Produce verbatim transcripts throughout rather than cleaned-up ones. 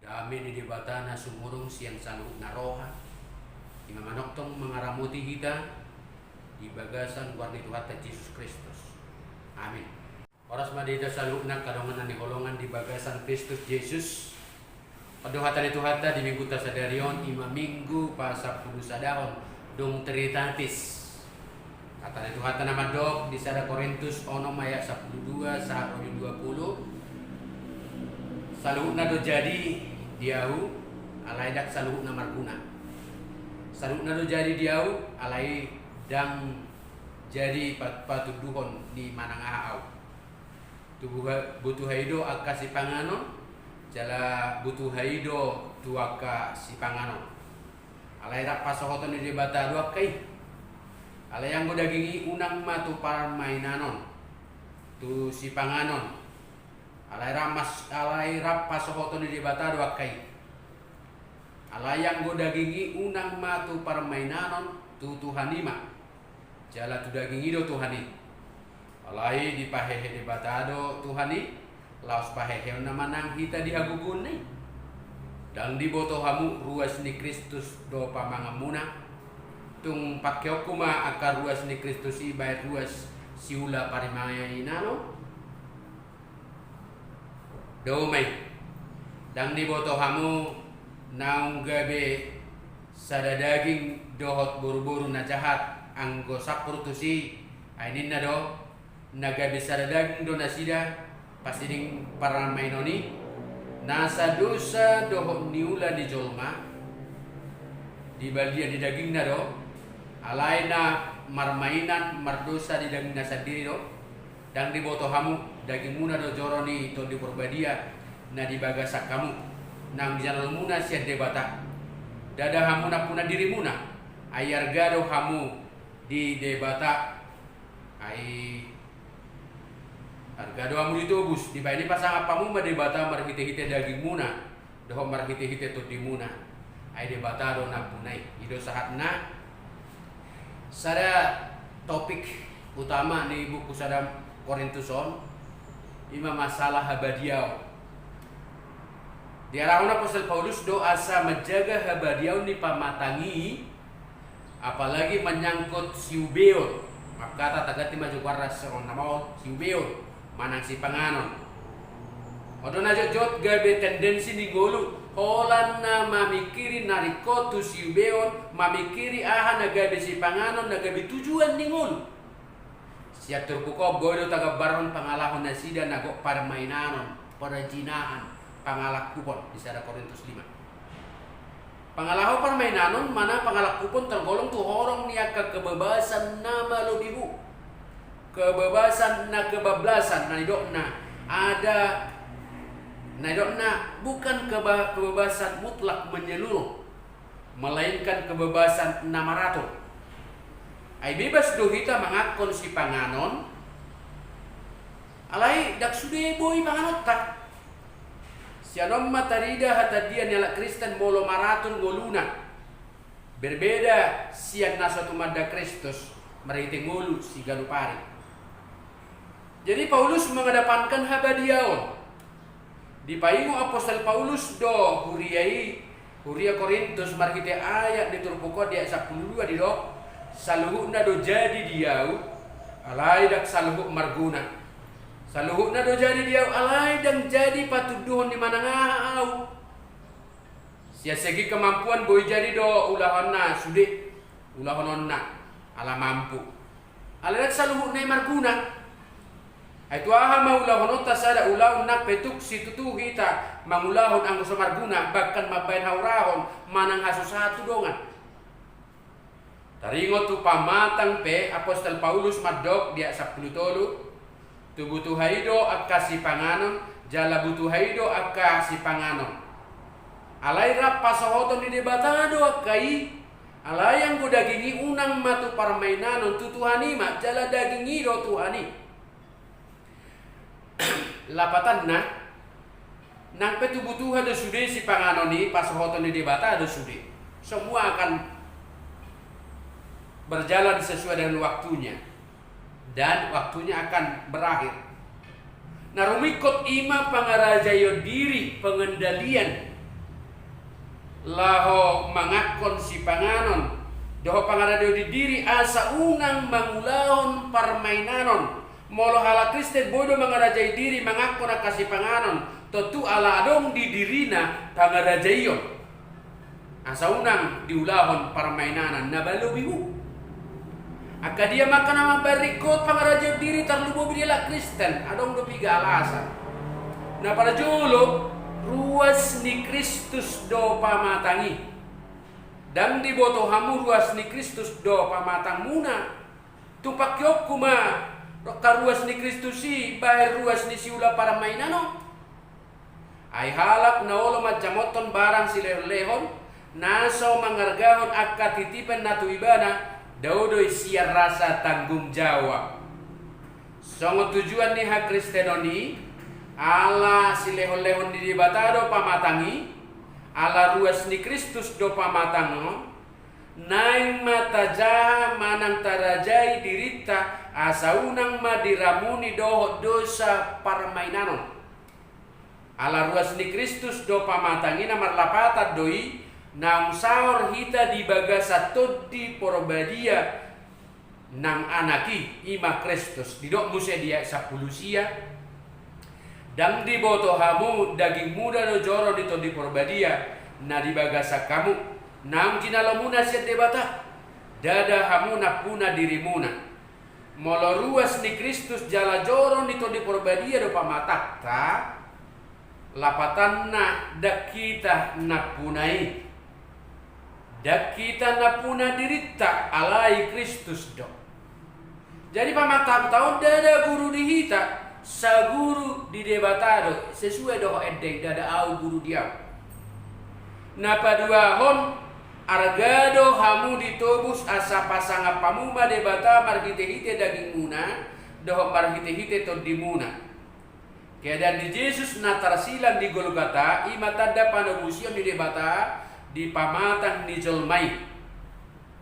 Dame ni Debata na sumurung sian saluhutna roha, i ma manongtong mangaramoti hita di bagasan goar ni Tuhanta Jesus Kristus. Amin. Horas ma di hita saluhutna angka dongan na hinaholongan di bagasan Kristus Jesus. On do hata ni Tuhanta di minggunta sadari on, i ma minggu pasampulu sadahon dung Trinitatis. Hata ni Tuhanta na mandok di sada Korintus onom ayat sampulu dua sahat ro di dua pulu. Saluhutna do jadi di ahu, alai ndang saluhutna marguna. Saluhutna do jadi di ahu, alai ndang jadi pat-, patunduhon ni manang aha ahu. Tu buha-, butuha i do angka sipanganon, jala butuha i do tu angka sipanganon. Alai rap pasohoton ni Debata do angka i. Alai anggo daging i unang ma tu parmainanon, tu sipanganon. Alai rap mas-, alai rap pasohoton ni Debata do angka i. Alai anggo daging i unang ma tu parmainanon, tu Tuhan i ma. Jala tu daging i do Tuhan i. Alai dipahehe Debata do Tuhan i, laos paheheonna ma nang hita di hagogoonna i. Ndang diboto hamu ruas ni Kristus do pamanganmuna? Tung pangkeonku ma angka ruas ni Kristus i bahen ruas siula parmainanon? Dao ma i. Ndang diboto hamu naung gabe sada daging dohot boruboru na jahat, anggo sampur tusi? Ai ninna do, na gabe sada daging do nasida pasiding parmainon i. Nasa dosa dohot niula ni jolma di balian ni dagingna do, alai na marmainan mardosa di dagingna sandiri do. Ndang diboto hamu, dagingmuna do joro ni Tondi Porbadia na di bagasan hamu, naung dijalo hamuna sian Debata. Ndada hamu nampuna dirimuna, ai arga do hamu di Debata. Ai arga do hamu ditobus, dibahen i pasangap hamu ma Debata marhitehite dagingmuna dohot marhitehite tondimuna. Ai Debata do nampuna i. I do sahatna. Sada topik utama ni buku sada Korintus on, i ma masalah habadiaon. Diarahon apostel Paulus do asa manjaga habadiaon ni pamatang i, apalagi manyangkut siubeon. Mangkata taganti ma jo goarna songon na maol, siubeon manang sipanganon. On do na jotjot gabe tendensi ni ngolu, holan na mamingkiri na ringkot tu siubeon, mamingkiri aha na gabe sipanganon, na gabe tujuan ni ngolu. Sian turpuk on boi do tagambarhon pangalaho nasida na gok parmainanon, perzinahan, pangalangkupon di sada Korintus lima. Pangalaho parmainanon manang pangalangkupon tergolong tu horong ni angka kebebasan na malobi hu. Kebebasan na kebablasan na nidokna, ada na nidokna bukan keba-, kebebasan mutlak menyeluruh, melainkan kebebasan na maratur. Ai bebas do hita manganhon sipanganon, alai ndang sude boi panganonta. Sian on ma tarida hatandian ni halak Kristen molo maratur ngoluna. Berbeda sian na so tumanda Kristus marhite ngolu siganup ari. Jadi Paulus mengedepankan habadiaon. Dipaingot apostel Paulus do huria i, huria Korintus marhite ayat ni turpuk on di ayat sampulu dua didok, saluhutna do jadi di ahu, alai ndang saluhut marguna. Saluhutna do jadi di ahu, alai ndang jadi patunduhon ni manang aha ahu. Sian segi kemampuan boi jadi do ulahonna sude, ulahononna, ala mampu. Alai ndang saluhutna i marguna. Ai tu aha ma ulahononta sada ulaon nang pe tung situtu hita mangulahon anggo so marguna, bahkan mambahen haurahon manang hasusaan tu dongan? Taringot tu pamatang pe apostel Paulus mandok di ayat sampulu tolu, tu butuha i do angka sipanganon, jala butuha i do angka sipanganon. Alai rap pasohoton ni Debata do angka i, alai anggo daging i unang ma tu parmainanon, tu Tuhan i ma, jala daging i do Tuhan i. Lapatanna, nang pe tu butuha do sude sipanganon i, pasohoton ni Debata do sude. Semua akan berjalan sesuai dengan waktunya. Dan waktunya akan berakhir. Na rumingkot i ma pangarajaion diri, pengendalian laho manganhon sipanganon dohot pangarajaion diri asa unang mangulahon parmainanon. Molo halak Kristen boi do mangarajai diri manganhon angka sipanganon, tontu ala adong di dirina pangarajaion. Asa unang diulahon parmainanon na malobi hu. Angka dia ma angka na mambahen ringkot pangarajaion diri tarlumobi di halak Kristen, adong do piga alasan. Na parjolo, ruas ni Kristus do pamatang i. Ndang diboto hamu ruas ni Kristus do pamatangmuna. Tung pangkeonku ma angka ruas ni Kristus i bahen ruas ni siula parmainanon. Ai halak na olo manjamothon barang silehonlehon, na so mangargahon angka titipen na tu ibana, dao do i sian rasa tanggung jawab. Songon tujuan ni hakristenon i, ala silehonlehon ni Debata do pamatang i, ala ruas ni Kristus do pamatang on, naeng ma tajaha manang tarajai dirinta asa unang ma diramuni dohot dosa parmainanon. Ala ruas ni Kristus do pamatang i na marlapatan do i, naung saor hita di bagasan Tondi Porbadia nang Anak i, i ma Kristus. Didok muse di ayat sampulu sia, ndang diboto hamu daging muda do joro ni Tondi Porbadia na di bagasan hamu, naung jinalomuna sian Debata, ndada hamu nampuna dirimuna. Molo ruas ni Kristus jala joro ni Tondi Porbadia do pamatangta, lapatanna ndang hita nampuna i. Ndang hita nampuna dirinta, alai Kristus do. Jadi pamatangta on ndada guru di hita, saguru di Debata do, sesuai dohot ende i, ndada au guru di au. Na paduahon, arga do hamu ditobus asa pasangap hamu ma Debata marhitehite dagingmuna dohot marhitehite tondimuna. Keadaan ni Jesus na tarsilang di Golgata i ma tanda panobusion ni Debata di pamatang ni jolma i.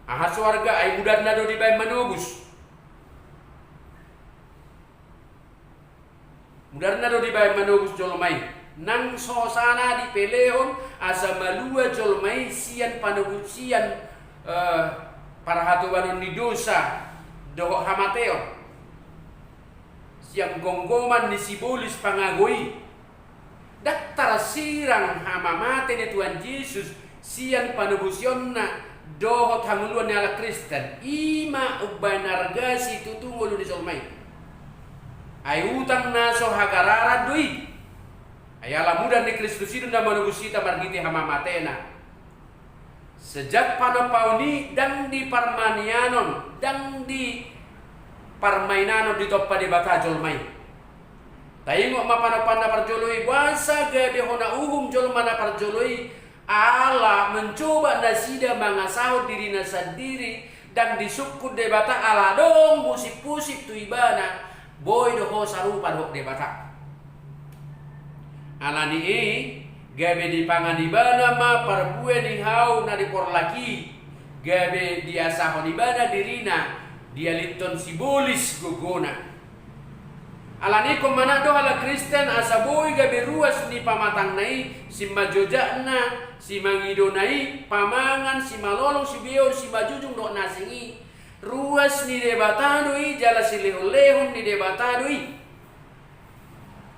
Aha so arga? Ai mudarna do dibahen manobus. Mudarna do dibahen manobus jolma i. Nang so hosana dipelehon asa malua jolma i sian panobu-, sian, eh, parhatobanon ni dosa dohot hamateon, sian gomgoman ni sibolis pangago i. Ndang tarsirang hamamate ni Tuhan Jesus sian panobusonna dohot hangoluan ni halak Kristen. I ma umbahen arga situtu ngolu ni jolma i. Ai utang na so hagararan do i. Ai ala mudar ni Kristus i do na manobus hita marhite hamamatena. Sejak panompaon i ndang di parmainanon, ndang di parmainanon ditompa Debata jolma i. Taingot ma panompaan na parjolo i, boasa gabe hona uhum jolma na parjolo i, ala mencoba nasida mangasahon dirina sandiri, ndang disungkun Debata ala adong husip-husip tu ibana, boi do ho sarupa dohot Debata. Ala ni i, gabe dipangan ibana ma parbue ni hau na diporlak i, gabe diasahon ibana dirina, dialinhon sibolis gogona. Ala ni i ingkon manat do halak Kristen asa boi gabe ruas ni pamatangna i, simanjojakna, simangidona i, pamangan, simalolong, sibeon, simanjujung dohot na asing i, ruas ni Debata do i, jala silehonlehon ni Debata do i.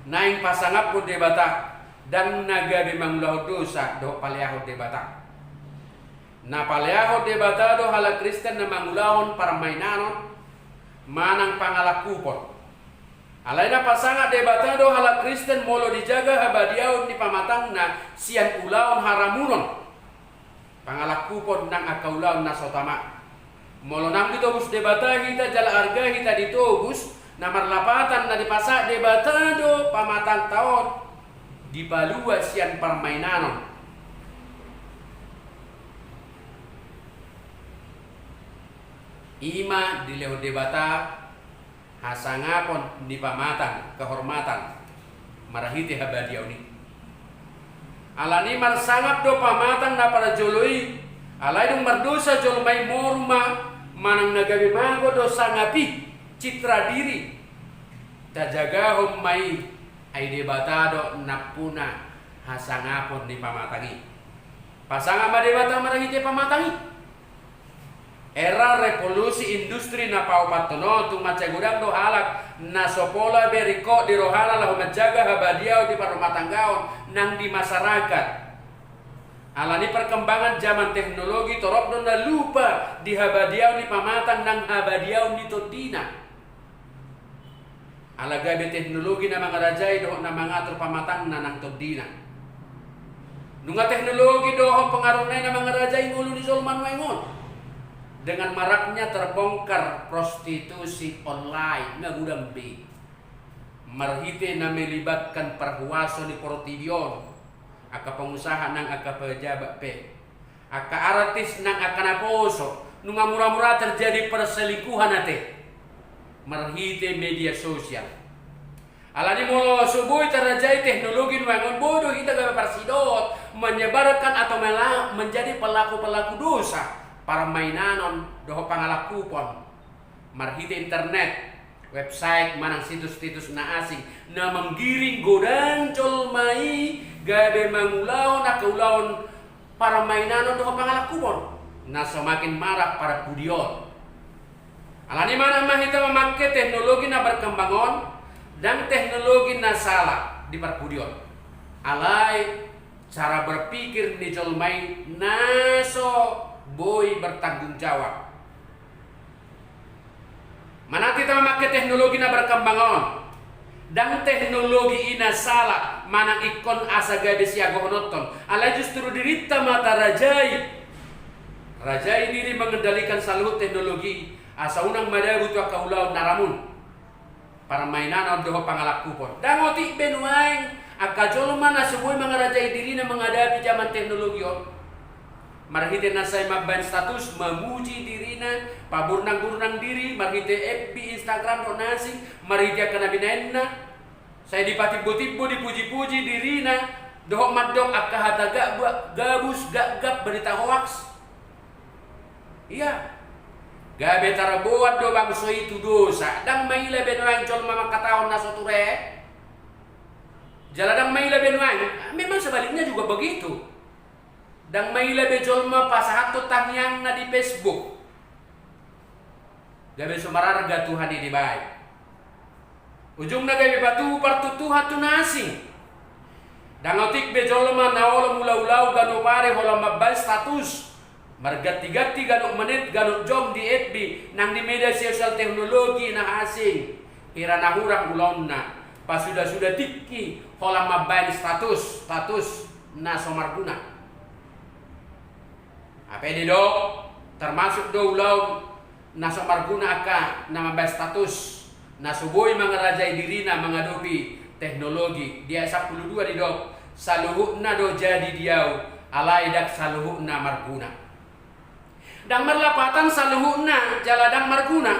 Naeng pasangaphon Debata, ndang na gabe mangulahon dosa dohot paleahon Debata. Na paleahon Debata do halak Kristen na mangulahon parmainanon manang pangalangkupon. Alai na pasangap Debata do halak Kristen molo dijaga habadiaon ni pamatangna sian ulaon haramunon. Pangalangkupon nang angka ulaon na so tama. Molo naung ditobus Debata hita jala arga hita ditobus, na marlapatan na dipasahat Debata do pamatangta on dipalua sian parmainanon. I ma dilehon Debata hasangapon ni pamatang, kehormatan, marhite habadiaon i. Ala ni i marsangap do pamatang na parjolo i, alai dung mardosa jolma i moru ma, manang na gabe mago do sangap i, citra diri. Tajagahon ma i, ai Debata do nampuna hasangapon ni pamatang i. Pasangap ma Debata marhite pamatang i. Era revolusi industri na paopathon on, tung mansai godang do halak na so pola be ringkot di rohana laho manjaga habadiaon di parrumatanggaon nang di masyarakat. Alani perkembangan zaman teknologi, torop do na lupa di habadiaon ni pamatang nang habadiaon ni tondina. Ala gabe teknologi na mangarajai dohot na mangatur pamatangna nang tondina. Nunga teknologi dohot pengaruhna i na mangarajai ngolu ni jolma nuaeng on. Dengan maraknya terbongkar prostitusi online, na godang be. Marhite na melibatkan parhuaso ni portibi on, angka pengusaha nang angka pejabat pe, angka artis nang angka naposo, nunga mura-mura terjadi perselingkuhan ate marhite media sosial. Alani molo so boi tarajai teknologi nuaeng on, boi do hita gabe parsidot menyebarkan atau mela-, menjadi pelaku-pelaku dosa parmainanon dohot pangalangkupon marhite internet, website manang situs-situs na asing, na manggiring godang jolma i gabe mangulahon angka ulaon parmainanon dohot pangalangkupon na semakin marak parpudi on. Alani manang ma hita mamangke teknologi na berkembang on, ndang teknologi na sala di parpudi on. Alai cara berpikir ni jolma i na so boi bertanggung jawab. Manang hita mamangke teknologi na berkembang on, ndang teknologi i na sala manang ingkon asa gabe siagohononton, alai justru dirinta ma tarajai. Rajai diri mengendalikan saluhut teknologi, asa unang madabu tu angka ulaon na ramun, parmainanon dohot pangalangkupon. Ndang otik be nuaeng angka jolma na so boi mangarajai dirina menghadapi zaman teknologi on. Marhite na sai mambaen status mamuji dirina, paburnang-burnang diri marhite F B, Instagram dohot na asing, marhite angka na binaenna. Sai dipatimbo-timbo, dipuji-puji dirina dohot mandok angka hata gab-, gabus, gapgap, berita hoaks. Ia gabe tarboan do bangso i tu dosa. Ndang maila be nuaeng jolma mangkatahon na so ture. Jala ndang maila be nuaeng, memang sebaliknya juga begitu. Ndang maila be jolma pasahathon tangiangna di Facebook. Gabe so mararga Tuhan i dibaen. Ujungna gabe patubu partuktuhan tu na asing. Ndang otik be jolma na olo mula-ulau ganup ari holan mambaen status, marganti-ganti ganup menit ganup jom di F B nang di media sosial teknologi na asing. Hira na hurang ulaonna, pasuda-suda tingki holan mambaen status, status na so marguna. Hape didok, termasuk do ulaon na so marguna angka na mambaen status na so boi mangarajai dirina mangadopi teknologi. Di ayat sampulu dua didok, saluhutna do jadi di ahu, alai ndang saluhutna marguna. Ndang marlapatan saluhutna jala ndang marguna.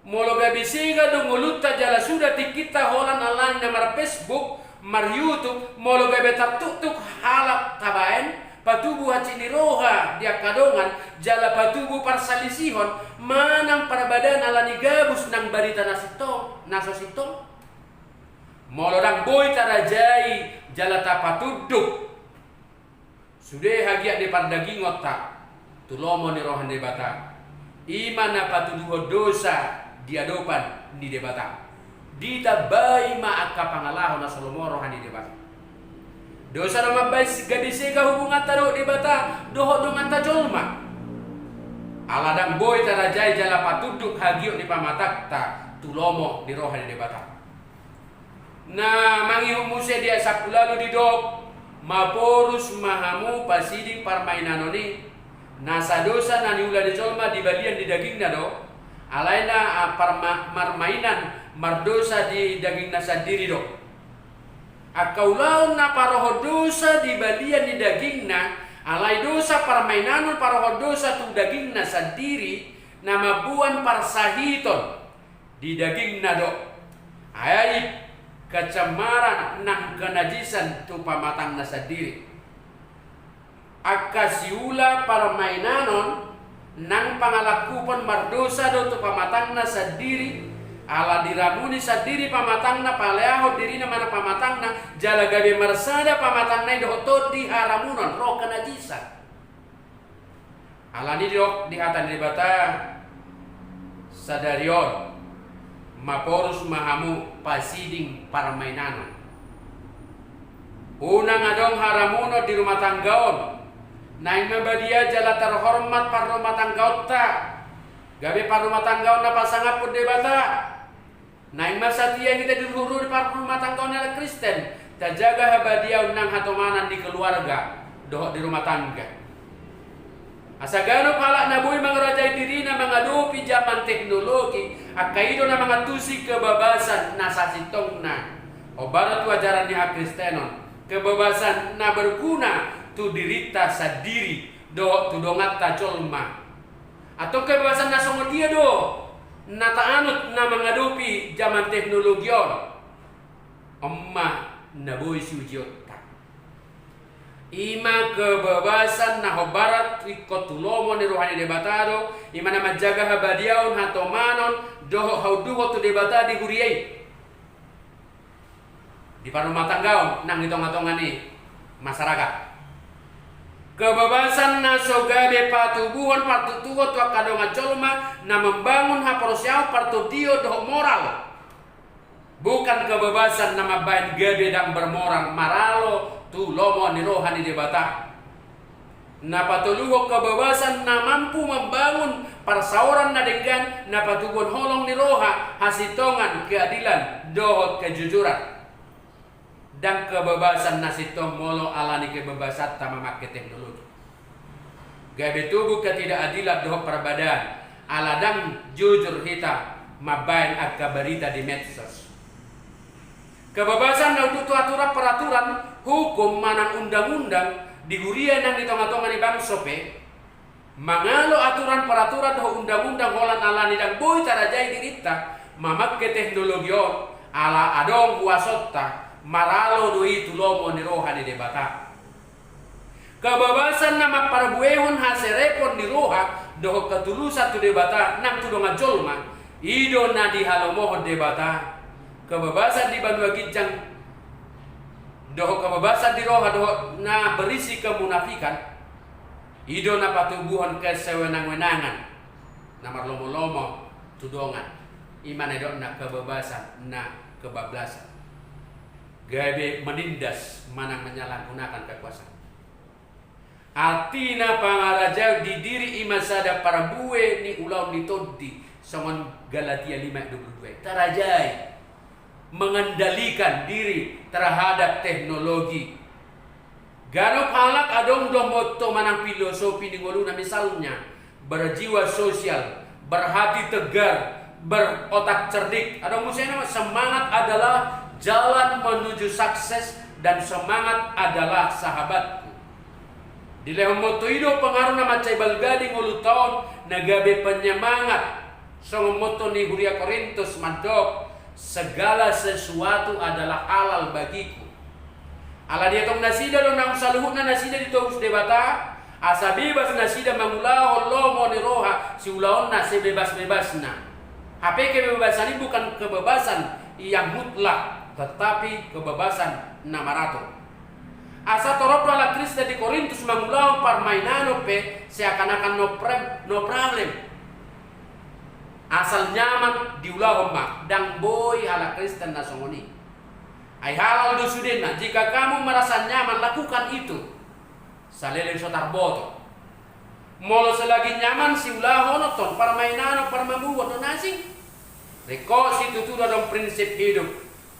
Molo gabe sega do ngolunta jala suda tingkinta holan alani na mar-Facebook, mar-YouTube, molo gabe tartuktuk halak tabaen, patubu hansit ni roha di angka dongan, jala patubu parsalisihon, manang parbadaan alani gabus nang barita na sintong, na so sintong. Molo ndang boi tarajai jala tapatunduk sude hagiot ni pardagingonta tu lomo ni roha ni Debata, i ma na patuduhon dosa di adopan ni Debata. Ditambai ma angka pangalaho na so lomo roha ni Debata. Dosa do mambaen gabe sega hubunganta dohot Debata dohot donganta jolma. Ala ndang boi tarajai jala patunduk hagiot ni pamatangta tu lomo ni roha ni Debata. Na mangihut muse di ayat sampulu ualu didok, maporus ma hamu pasiding parmainanon i. Nasa dosa na niula ni jolma di balian ni dagingna do, alai na, ah, parma-, marmainan mardosa di dagingna sandiri do. Angka ulaon na parohon dosa di balian ni dagingna, alai dosa parmainanon parohon dosa tu dagingna sandiri, na mamboan parsahiton di dagingna do. Aib, kecemaran nang kenajisan tu pamatangna sandiri. Angka siula parmainanon nang pangalangkupon mardosa do tu pamatangna sandiri, Ala diramuni sandiri pamatangna, paleahon dirina manang pamatangna, jala gabe marsada pamatangna i dohot tondi haramunon, roh kenajisan. Alani didok di hata ni Debata sadari on, maporus ma hamu pasiding parmainanon. Unang adong haramunon di rumah tangga on. Naeng ma badia jala terhormat parrumatanggaonta. Gabe parrumatanggaon na pasangaphon Debata. Naeng ma satia hita di ruhurhur parrumatanggaon na Kristen, tajaga habadiaon nang hatomanan di keluarga dohot di rumah tangga. Asa ganup halak na boi mangarajai dirina mangadopi jaman teknologi, angka i do na mangantusi kebebasan na sasintongna. Hombar tu ajaran ni hakristenon, kebebasan na berguna tu dirinta sandiri dohot tu donganta jolma. Antong kebebasan na songon dia do na taanut na mangadopi jaman teknologi on? On ma na boi siujionta. I ma kebebasan na hombar ingkon tu lomo ni roha ni Debata do, i ma na manjaga habadiaon, hatomanon dohot haunduhon tu Debata di huria i. Di parrumatanggaon nang di tongatonga ni masyarakat. Kebebasan na so gabe patubuhon partuktuhon tu angka dongan jolma na membangun haporseaon, partondion dohot moral. Bukan kebebasan na mambahen gabe ndang bermoral maralo tu lomo ni roha ni Debata. Na patoluhon kebebasan na mampu membangun parsaoran na denggan na patubuhon holong ni roha, hasintongan, keadilan dohot kejujuran. Ndang kebebasan na sintong molo alani kebebasanta mamangke teknologi. Gabe tubu ketidakadilan dohot parbadaan ala ndang jujur hita mambahen angka barita di medsos. Kebebasan na unduk tu aturan peraturan, hukum manang undang-undang di huria nang di tongatonga ni bangso pe, mangalo aturan peraturan dohot undang-undang holan alani ndang boi tarajai dirinta mamangke teknologi on, ala adong huasonta, maralo do i tu lomo ni roha ni Debata. Kebebasan na mamparbuehon haserepon ni roha dohot ketulusan tu Debata nang tu dongan jolma, i do na dihalomohon Debata. Kebebasan di banua ginjang dohot kebebasan di roha dohot na berisi kemunafikan, i do na patubuhon kesewenang-wenangan na marlomo-lomo tu dongan. I ma na didok na kebebasan na kebablasan. Gabe menindas manang menyalahgunakan kekuasaan. Artina pangarajaon di diri i ma sada parbue ni ulaon ni tondi, songon Galatia lima ayat dua puluh dua. Tarajai mengendalikan diri terhadap teknologi. Ganup halak adong do motto manang filosofi ni ngoluna, misalnya, berjiwa sosial, berhati tegar, berotak cerdik. Adong muse nama, semangat adalah jalan menuju sukses dan semangat adalah sahabatku. Dilehon motto i do pengaruh na mansai balga di ngolunta on na gabe penyemangat. Songon motto ni huria Korintus mandok, segala sesuatu adalah halal bagiku. Ala dietong nasida do naung saluhutna nasida ditobus Debata, asa bebas nasida mangulahon lomo ni roha siulaonna sebebas-bebasna. Hape kebebasan i bukan kebebasan yang mutlak, tetapi kebebasan na maratur. Asa torop do halak Kristen di Korintus mangulahon parmainanon pe seakan-akan no prem-, no problem. Asal nyaman diulahon ma, ndang boi halak Kristen na songon i. Ai halal do sudena, jika kamu merasa nyaman, lakukan itu. Saleleng so tarboto. Molo selagi nyaman siulahonon, tong parmainanon, parmaburuon do na asing. Ringkot situtu do adong prinsip hidup.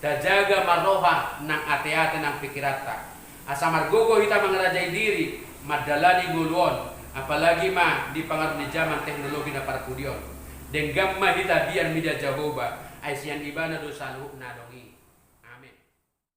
Tajaga ma roha nang ateate nang pikiranta. Asa margogo hita mangarajai diri, mandalani ngolu on, apalagi ma di pangaruh ni jaman teknologi na parpudi on. Denggan ma hita biar mida Jahowa, ai sian Ibana do saluhutna adong i.